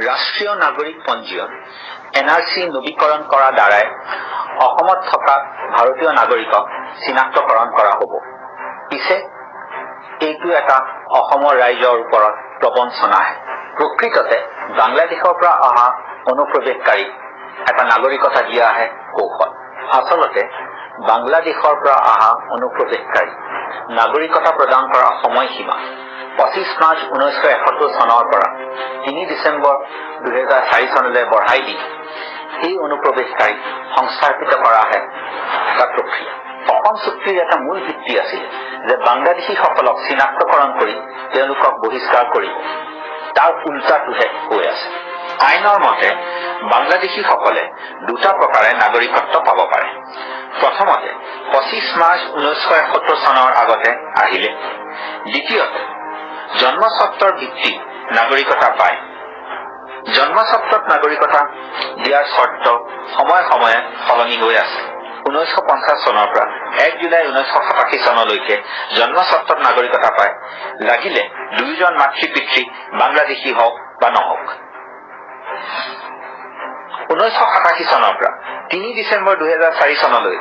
ৰাষ্ট্ৰীয় নাগৰিক পঞ্জীয়ন এনআৰচি নবীকৰণ কৰাৰ দ্বাৰাই অসমত থকা ভাৰতীয় নাগৰিকক চিনাক্তকৰণ কৰা হ'ব। পিছে এইটো এটা অসমৰ ৰাইজৰ ওপৰত প্ৰবঞ্চনাহে। প্ৰকৃততে বাংলাদেশৰ পৰা অহা অনুপ্ৰৱেশকাৰীক এটা নাগৰিকতা দিয়াহে কৌশল। আচলতে বাংলাদেশৰ পৰা অহা অনুপ্ৰৱেশকাৰী নাগৰিকতা প্ৰদান কৰা সময়সীমা 25 মাৰ্চ 1971 চনৰ পৰা 3 ডিচেম্বৰ 2004 চনলৈ বঢ়াই দি এই অনুপ্ৰৱেশকাৰীক সংস্থাপিত কৰাহে এটা প্ৰক্ৰিয়া। অসম চুক্তিৰ এটা মূল ভিত্তি আছিল যে বাংলাদেশীসকলক চিনাক্তকৰণ কৰি তেওঁলোকক বহিষ্কাৰ কৰিব। তাৰ উল্টাটোহে হৈ আছে। আইনৰ মতে বাংলাদেশীসকলে দুটা প্ৰকাৰে নাগৰিকত্ব পাব পাৰে। প্ৰথমতে, 25 মাৰ্চ 1971 চনৰ আগতে আহিলে। দ্বিতীয়তে, জন্মস্বত্বৰ ভিত্তিত নাগৰিকতা পায়। জন্মস্বত্বত নাগৰিকতা দিয়াৰ চৰ্ত সময়ে সময়ে সলনি হৈ আছে। 1950 চনৰ পৰা 1 জুলাই 1987 চনলৈকে জন্মস্বত্বত নাগৰিকতা পায়, লাগিলে দুয়োজন মাতৃ পিতৃ বাংলাদেশী হওক বা নহওক। 1987 চনৰ পৰা 3 ডিচেম্বৰ 2004 চনলৈ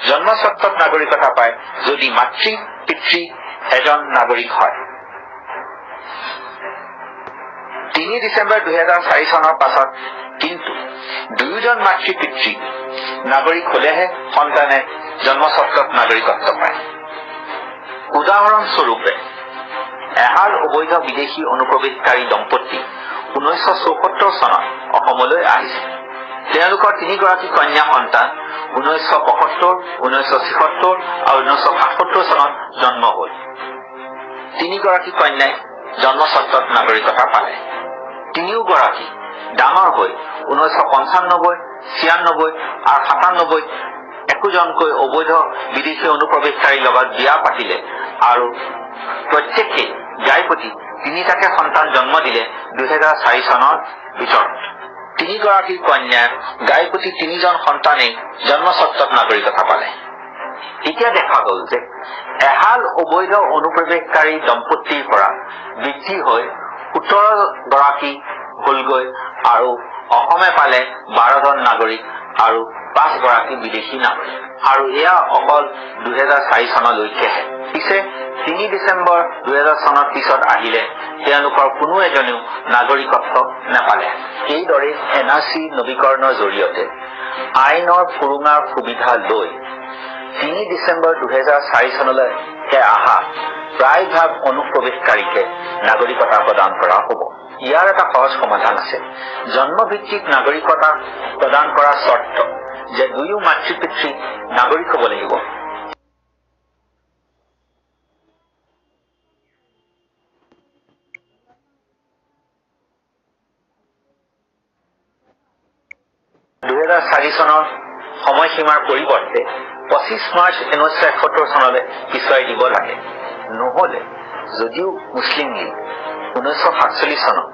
জন্মস্বত্বত নাগৰিকতা পায়, যদি মাতৃ পিতৃ এজন নাগৰিক হয়। 3 ডিচেম্বৰ 2004 চনৰ পাছত কিন্তু দুয়োজন মাতৃ পিতৃ নাগৰিক হলেহে সন্তানে জন্মস্বত্বত নাগৰিকত্ব পায়। উদাহৰণস্বৰূপে, এহাল অবৈধ বিদেশী অনুপ্ৰৱেশকাৰী দম্পতী 1974 চনত অসমলৈ আহিছিল। তেওঁলোকৰ তিনিগৰাকী কন্যা সন্তান 1975, 1976 আৰু 1977 চনত জন্ম হল। তিনিগৰাকী কন্যাই জন্মস্বত্বত নাগৰিকতা পালে। তিনিওগৰাকী ডাঙৰ হৈ 1995, 96 আৰু 97ত একোজনকৈ অবৈধ বিদেশী অনুপ্ৰৱেশকাৰীৰ লগত বিয়া পাতিলে আৰু প্ৰত্যেকেই গাইপতি তিনিটাকে সন্তান জন্ম দিলে 2004 চনৰ ভিতৰত। তিনিগৰাকী কন্যাৰ গাইপতি তিনিজন সন্তানেই জন্মস্বত্বত নাগৰিকতা পালে। এতিয়া দেখা গ'ল যে এহাল অবৈধ অনুপ্ৰৱেশকাৰী দম্পতীৰ পৰা বৃদ্ধি হৈ 17 গৰাকী হলগৈ আৰু অসমে পালে 12জন নাগৰিক আৰু পাঁচগৰাকী বিদেশী নাগৰিক। আৰু এয়া অকল 2004 চনলৈকেহে। পিছে 3 ডিচেম্বৰ 2000 চনৰ পিছত আহিলে তেওঁলোকৰ কোনো এজনেও নাগৰিকত্ব নাপালে। এইদৰে এনআৰচি নবীকৰণৰ জৰিয়তে আইনৰ সুৰুঙাৰ সুবিধা লৈ 3 ডিচেম্বৰ 2004 চনলৈকে অহা প্ৰায়ভাগ অনুপ্ৰৱেশকাৰীকে নাগৰিকতা প্ৰদান কৰা হ'ব। ইয়াৰ এটা সহজ সমাধান আছে। জন্মভিত্তিক নাগৰিকতা প্ৰদান কৰাৰ চৰ্ত যে দুয়ো মাতৃ পিতৃ নাগৰিক হ'ব লাগিব, 2004 চনৰ সময়সীমাৰ পৰিৱৰ্তে 25 মাৰ্চ 1971 চনলৈ পিছুৱাই দিব লাগে। নহলে যদিও মুছলিম লীগ 1947 চনত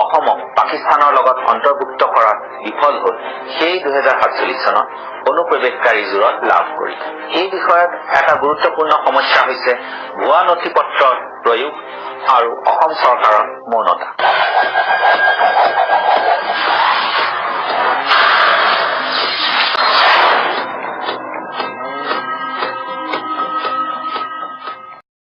অসমক পাকিস্তানৰ লগত অন্তৰ্ভুক্ত কৰাত বিফল হ'ল, সেই 2047 চনত অনুপ্ৰৱেশকাৰী জোৰত লাভ কৰিলে। এই বিষয়ত এটা গুৰুত্বপূৰ্ণ সমস্যা হৈছে ভুৱা নথি পত্ৰৰ প্ৰয়োগ আৰু অসম চৰকাৰৰ মৌনতা।